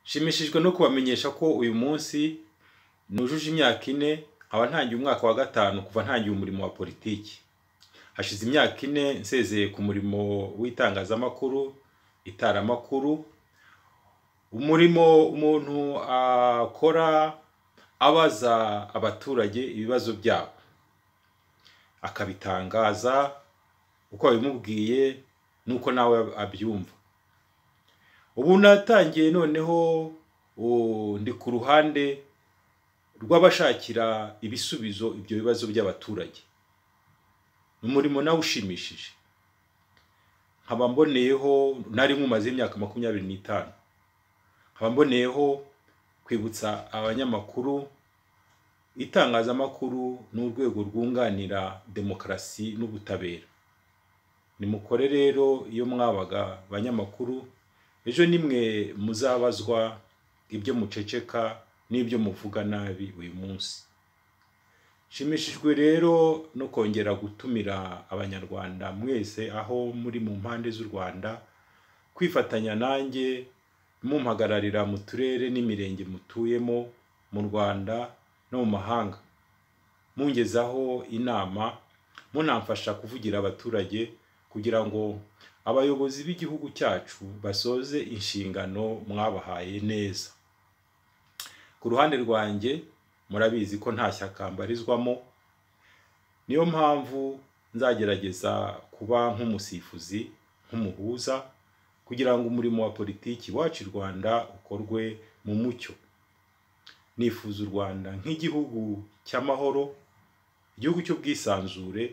Nshimishijwe no kubamenyesha ko uyu munsi nujuje imyaka 4, nkaba ntangiye umwaka wa 5 kuva ntangiye umurimo wa politiki. Hashize imyaka 4 nsezeye ku murimo w'itangazamakuru, itaramakuru, umurimo umuntu akora abaza abaturage ibibazo byabo, akabitangaza uko babimubwiye nuko nawe abyumva. Ubu natangiye noneho ndi ku ruhande rw'abashakira ibisubizo ibyo bibazo by'abaturage. Umurimo nawe ushimishije. Nkaba mboneyeho, nari nkumaze imyaka 25, nkaba mboneyeho kwibutsa abanyamakuru, itangazamakuru ni urwego rwunganira demokarasi n'ubutabera. Nimukore rero iyo mwabaga abanyamakuru, ejo nimwe muzabazwa ibyo muceceka n'ibyo muvuga nabi uyu munsi. Nshimishijwe rero no kongera gutumira Abanyarwanda mwese aho muri mu mpande z'u Rwanda kwifatanya nanjye mumpagararira mu turere n'imirenge mutuyemo mu Rwanda no mu mahanga, mungezaho inama, munamfasha kuvugira abaturage kugira ngo abayobozi b'igihugu cyacu basoze inshingano mwabahaye neza. Ku ruhande rwanjye murabizi ko nta shyaka mbarizwamo, niyo mpamvu nzagerageza kuba nk'umusifuzi, nk'umuhuza, kugira ngo umurimo wa politiki wacu i Rwanda ukorwe mu mucyo. Nifuza u Rwanda nk'igihugu cy'amahoro, igihugu cy'ubwisanzure,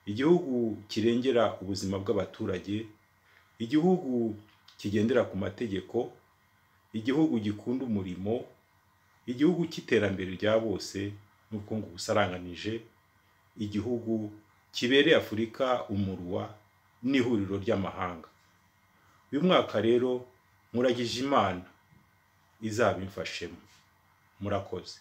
igihugu kirengera ubuzima bw'abaturage, igihugu kigendera ku mategeko, igihugu gikunda umurimo, igihugu cy'iterambere rya bose n'ubukungu busaranganije, igihugu kibereye Afurika umurwa n'ihuriro ry'amahanga. Uyu mwaka rero muragije Imana izabimfashemo. Murakoze.